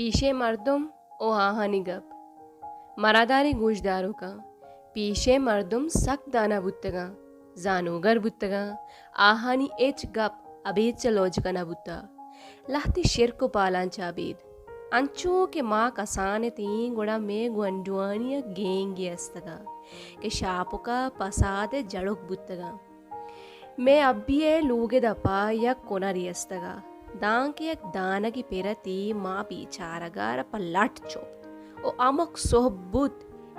پیشیں مردم ءُ آہانی گپ۔ مراداریں گوشداروکاں، پیشیں مردم سک دانا بوتگاں، زانوگر بوتگاں، آہانی ہچ گپ ابید چہ لوجک ءَ نہ بوتہ۔ لہتے شرک ءُ پالاں چہ ابید۔ انچو کہ ما کسان اتیں، گڑا مئے گونڈوانی یک گینگے استگا کہ شاپک ءَ پساد ءِ جڑک بوتگاں۔ مئے ابی ءِ لوگ ءِ دپا یک کنرے استگا، دانکہ یک دانگے پرتی ما بیچارگ ءَ را پہ لٹ چپت ءُ ہمک سہب بوت،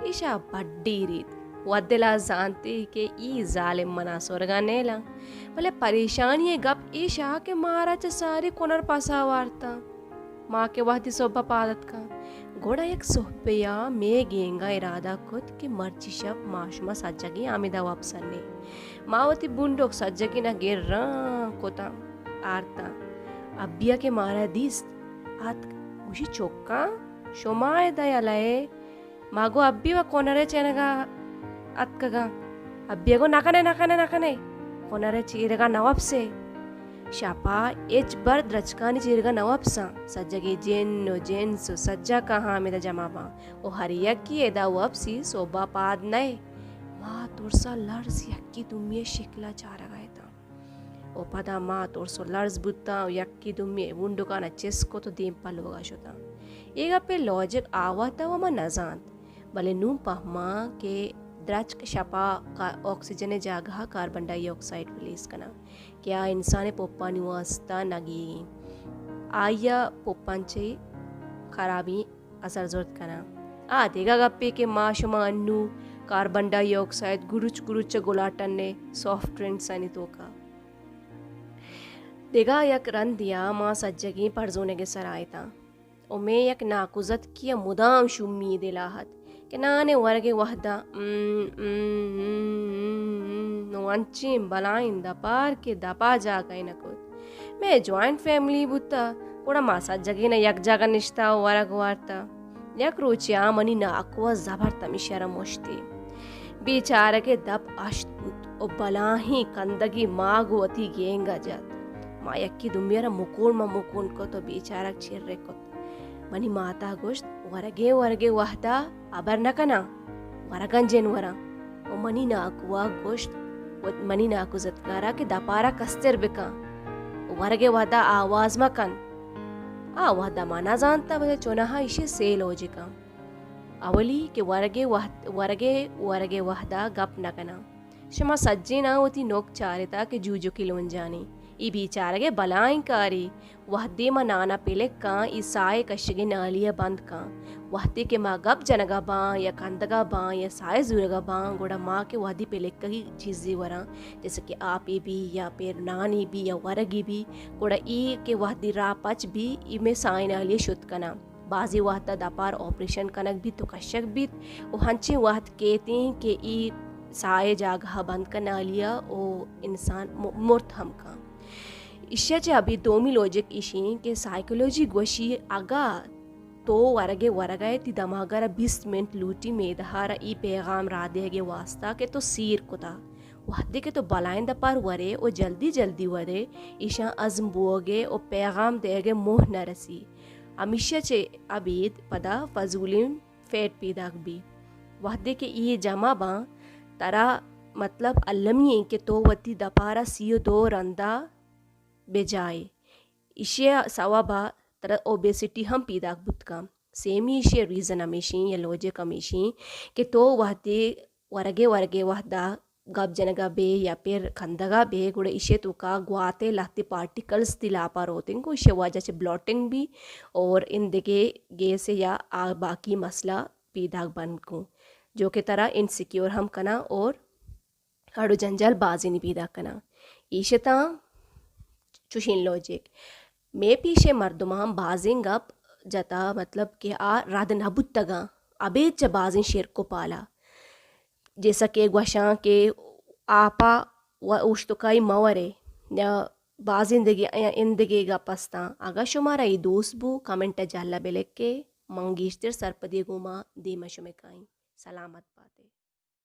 ایشا بڈیریت۔ وت دل ءَ زانتی کہ ای ظالم منا سرگا نیلاں، بلے پریشانی ءِ گپ ایشا کہ مارا چہ ساری کنر پسا وارتاں۔ ما کہ وہدی سہب ءَ پاد اتکاں، گڑا یک سہبے ءَ مئے گینگ ءَ ارادہ کت کہ مرچی شپ ما شما سجگیں ہمدا وپسن ایں۔ ما وتی بنڈک سجگینا گراں کتاں آرتاں۔ ابی ءَ کہ مارا دیست، اتک، گوشی، چکاں، شما ادا یلہ ئے؟ ما گو ابی و کنرے چینگا اتکگاں۔ ابی ءَ گو، نہ کنے، نہ کنے، نہ کنے، کنرے چیرگا نہ وپسے۔ شپا ہچ بر درچکانی چیرگا نہ وپساں۔ سجگیں جن و جنس و سجا کاہاں ہمیدا جمع باں و ہر یکی ادا وپسی، سہبا پاد نئے۔ ما ترسا لرز یکی دومی شکلا چارگا اتاں۔ و پدا ما ترس و لرز بوتاں و یکی دومی بنڈکانا چست کت و دیم پہ لوگا شتاں۔ اے گپے لوجک آ وہدا و ما نزانت، بلے نوں پہماں کہ درچک شپا کا-، آکسیجن جاگہا کاربن ڈائی آکسائیڈ ریلیز کناں کہ آ انسان پوپانی واسطہ نگیگیں۔ آئیا پوپان چے خرابیں اثر زرت کناں۔ آ دگہ گپے کہ ما شما انوں کاربن ڈائی آکسائیڈ گروچ گروچ گلاٹن نے سافٹ ڈرنکسانی توکا۔ دگہ یک رندیا ما سجگیں پرزونگے سرا اتاں و مئے یک ناکوزتکی ءَ مدام شومی دلا ات کہ نانے ورگے وہدا ام، ام، ام، ام، ام، نوں انچیں بلائیں دپار کہ دپا جاگہ نہ کت۔ مئے جوائنٹ فیملی بوتہ، گڑا ما سجگینا یک جاگہ نشتہ و ورگ وارتہ۔ یک روچے آ منی ناکو ءَ زبر تمیشی ءَ را مشتی۔ بیچارگ ءِ دپ اشت بوت و بلاہیں کندگے ما گوں وتی گینگ ءَ جت۔ ما یکی دومی ءَ را مکون ما مکون کت و بیچارگ چرے کت۔ منی ماتا گوشت، ورگے ورگے وہدا ہبر نہ کناں، ورگاں جن وراں۔ و منی ناکوا گوشت، و منی ناکو زتکارا کہ دپارا کستر بکن، ورگے وہدا آواز مکن۔ آ وہدا ما نزانتا، بلے چوناہا ایشی سے لوجکاں۔ اولی کہ ورگے وہد-، ورگے، ورگے وہدا گپ نہ کناں۔ شما سجیناں وتی نوک چارتا کہ جوجکی لونجانی۔ ای بیچارگے بلائیں کاری۔ وہدے ما نانا پلکاں، ای ساہ کشگے نالی ءَ بند کاں۔ وہدے کہ ما گپ جنگا باں یا کندگا باں یا ساہ زورگا باں، گڑا ما کہ وہدی پلکگی چیزے وراں، جیسے کہ آپے بی یا پیر نانے بی یا ورگے بی، گڑا ای کہ وہدی راہ پچ بی، ای مئے ساہ نالی ءَ شت کناں۔ بازیں وہدا دپار آپریشن کنگ بیت و کشگ بیت و ہنچیں وہد کیتیں کہ ای ساہ ءِ جاگہ ءَ بند کنالی ءَ و انسان م-، مرت ہم کن۔ ایشی ءَ چہ ابید دومی لوجک ایشی کہ سائیکولوجی گوشی اگاں تو ورگے ورگ ءَ ئے، تئی دماگ ءَ را بیست منٹ لوٹی میدہ ءَ را ای پیغام راہ دیگ ءِ واسطہ کہ تو سیر کتا۔ وہدے کہ تو بلائیں دپار ورے و جلدی جلدی ورے، ایشاں ہضم بوگ ءِ و پیغام دیگ ءِ موہ نہ رسی۔ ہمیشی ءَ چہ ابید پدا فضولیں فیٹ پیداک بی۔ وہدے کہ اے جمع باں، ترا مطلب المی ایں کہ تو وتی دپارا سی و دو رندا بجائے۔ ایشی ءِ سوب ءَ ترا اوبیسٹی ہم پیداک بوت کن۔ سیمی ایشی ءِ ریزن ہمیشیں یا لوجک ہمیشیں کہ تو وہدے ورگے ورگے وہدا گپ جنگا بے یا پھر کندگا بے، گڑا ایشی توکا گواتے لہتے پارٹیکلز تئی لاپا روتیں، گڑا ایشی وجہ چہ بلوٹنگ بی اور اندگے گیس یا آ باقی مسئلہ پیداک بند کن، جو کہ ترا انسیکیور ہم کنا اور ہڑ و جنجال بازینی پیداک کنا۔ ایشی تاں چوشیں لوجک۔ مئے پیشیں مردماں بازیں گپ جتا، مطلب کہ آ رد نہ بوتگاں، ابید چہ بازیں شرک و پالا۔ جیسا کہ گوشاں کہ آپا و اوشتوکائی مہ ورے، یا بازیں دگہ، یا اندگہ گپ استاں۔ اگاں شمارا اے دوست بو، کمنٹ ءَ جہلا بلکے، من گیشتر سرپدی گوما دیما شمے کائیں۔ سلامت باتے۔